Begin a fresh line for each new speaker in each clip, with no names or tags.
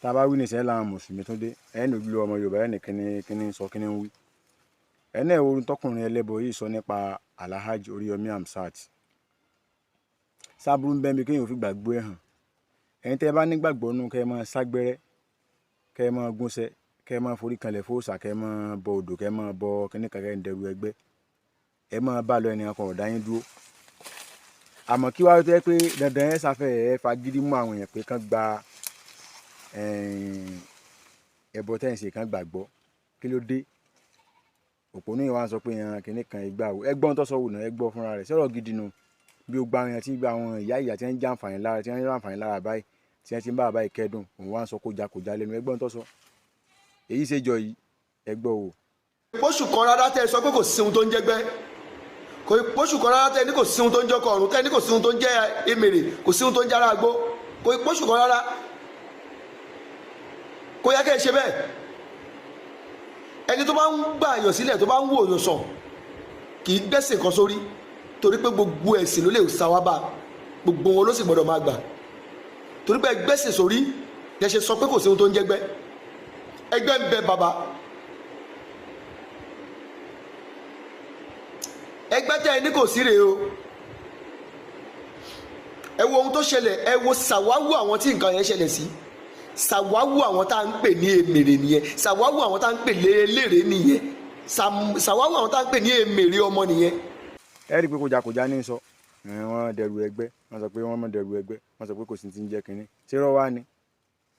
Tá a bá wí nìṣẹ́ làwọn mùsùlùmí tó dé ẹ̀ẹ́nì ojúlówó ọmọ Yorùbá ẹ̀ẹ́nì kíní kíní sọ kíní ń wí. Ẹ̀ẹ́nì ẹ̀wò orun tọkùnrin ẹlẹ́bọ yìí sọ nípa Alhaji Oríyọmí Hamzat. Sábúrú ń bẹ́ẹ̀ bí kéèyàn ò fi gbàgbọ́ ẹ̀ hàn. Ẹ̀yin tẹ́ ẹ bá nígbàgbọ́ nú kẹ́ ẹ máa ságbẹ́rẹ́, kẹ́ ẹ máa gúnṣẹ́, kẹ́ ẹ máa forí kanlẹ̀ fóòṣà, kẹ́ ẹ máa bọ odò, kẹ́ ẹ máa bọ kíní kan, kẹ́ ẹ ń dẹrù ẹgbẹ́. Ẹ máa bá lọ, ẹnìkan kan ò dá yín dúró. Àmọ́ kí wá tó jẹ́ pé dandan ẹ sáfẹ́ ẹ fagídí mú àwọn èèyàn pé kán gba ẹbọ tẹ́ ẹ̀ ń ṣe, kán gbàgbọ́. Kí ló dé? Òpònú yìí wá ń sọ pé ìran kìíní kan ìgbà wo. Ẹ gbọ́ ohun tó sọ wò náà, ẹ gbọ́ fúnra rẹ̀. Sọ̀rọ̀ gidi nu. Bí ó gba àwọn èèyàn tí gba àwọn ìyá ìyá tí wọ́n ń jàǹfààní lára, tí wọ́n ń ráǹfààní lára báyìí, tí wọ́n ti ń bá bàbá yìí kẹ́dùn, òun wá ń sọ kójà kójà lẹ́nu. Ẹ gbọ́ ohun tó sọ. Èyí ṣe jọ yìí, ẹ gbọ́ wò.
Pósù kan rárá tẹ́ ẹ sọ pé kò sí ohun tó ń jẹ́gbẹ́, kò pósù kan rárá tẹ́ ẹ ní kò sí ohun tó ń jọkọ̀ ọ̀run, tẹ́ ẹ ní kò sí ohun tó ń jẹ́ emèrè, kò sí ohun tó ń jẹ́ aráagbó, kò pósù kan rárá. Kò yẹ kẹ́ ẹ ṣe bẹ́ẹ̀. Ẹni tó bá ń gbà yàn sílẹ̀, tó bá ń wò yàn sàn, kì í gbẹ́sìn kan sórí, torí pé gbogbo ẹ̀sìn ló lè sáwá bá gbogbo wọn, ló sì gbọ́dọ̀ máa gbà, torí pé gbẹ́sìn sórí lẹ ṣe sọ pé kò sí ohun tó ń jẹ́gbẹ́. Ẹgbẹ́ ń bẹ bàbá, ẹgbẹ́ tẹ́ ẹ ní kò sí rèé o. Ẹ wo ohun tó ṣẹlẹ̀, ẹ wo sàwáwù àwọn tí nǹkan yẹn ṣẹlẹ̀ sí, sàwáwù àwọn tá à ń pè ní èmèrè nìyẹn, sàwáwù àwọn tá à ń pè lélèrè nìyẹn, sàwáwù àwọn tá à ń pè ní èmèrè ọmọ nìyẹn.
Ẹ rí i pé kójà kójà ní sọ wọ́n dẹrù ẹgbẹ́, wọ́n sọ pé wọ́n mọ̀ dẹrù ẹgbẹ́, wọ́n sọ pé kò sí ti ń jẹ́ kínní. Ṣé rọ́ wá ni?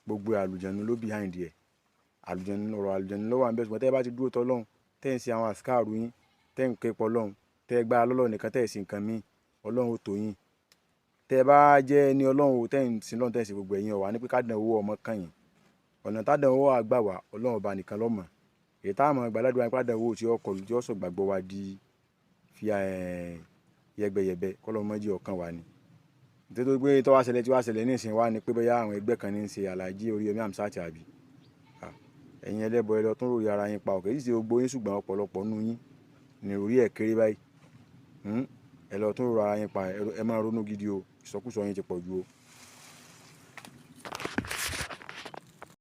Gbogbo àlùjànnú ló behind ẹ̀. Àlùjànnú, ọ̀rọ̀ àlùjànnú ló wà ń bẹ̀. Ṣùgbọ́n tẹ́ ẹ bá ti dúró tọ́lọ́hún, tẹ́ ẹ ń ṣe àwọn àsìkáàrù yín, tẹ́ ẹ ń ké pọ̀ lọ́hún, tẹ́ ẹ gbára lọ́lọ́ nìkan, tẹ́ ẹ sì nǹkan míì, Ọlọ́run ó tó yín. Tẹ́ ẹ bá jẹ́ ẹni Ọlọ́run o, tẹ́ ẹ ń sin Ọlọ́run, tẹ́ ẹ sì gbogbo ẹ̀yin ọ̀wà ní pé kádàn owó ọmọ kàn yín. Ọ̀nà tádàn owó àgbà wá, Ọlọ́run ọba nìkan ló mọ̀. Èyí tá a mọ̀ gbàládùra nípa àdánwò tí ó kọlù, tí ó sọ gbàgbọ́ wa di fi yẹgbẹyẹ̀bẹ, kọ́lọ́run má jẹ́ ọ̀kan wa ni. Nítorí pé tó wá ṣẹlẹ̀ tí wá ṣẹlẹ̀ ní ìsìn wa ni pé bóyá àwọn ẹgbẹ́ kan ní ń ṣe Alhaji Oríyọmí Hamzat àbí. Ẹ̀yin ẹlẹ́bọ, ẹ lọ tún ròrí ara yín pa òkè. Yìí ṣe gbogbo yín, ṣùgbọ́n ọ̀pọ̀lọpọ̀ nínú yín ní orí ẹ̀ kéré báyìí. Ẹ lọ tún rò ara yín pa, ẹ máa ronú gidi o. Ìsọkúsọ yín ti pọ̀ ju o.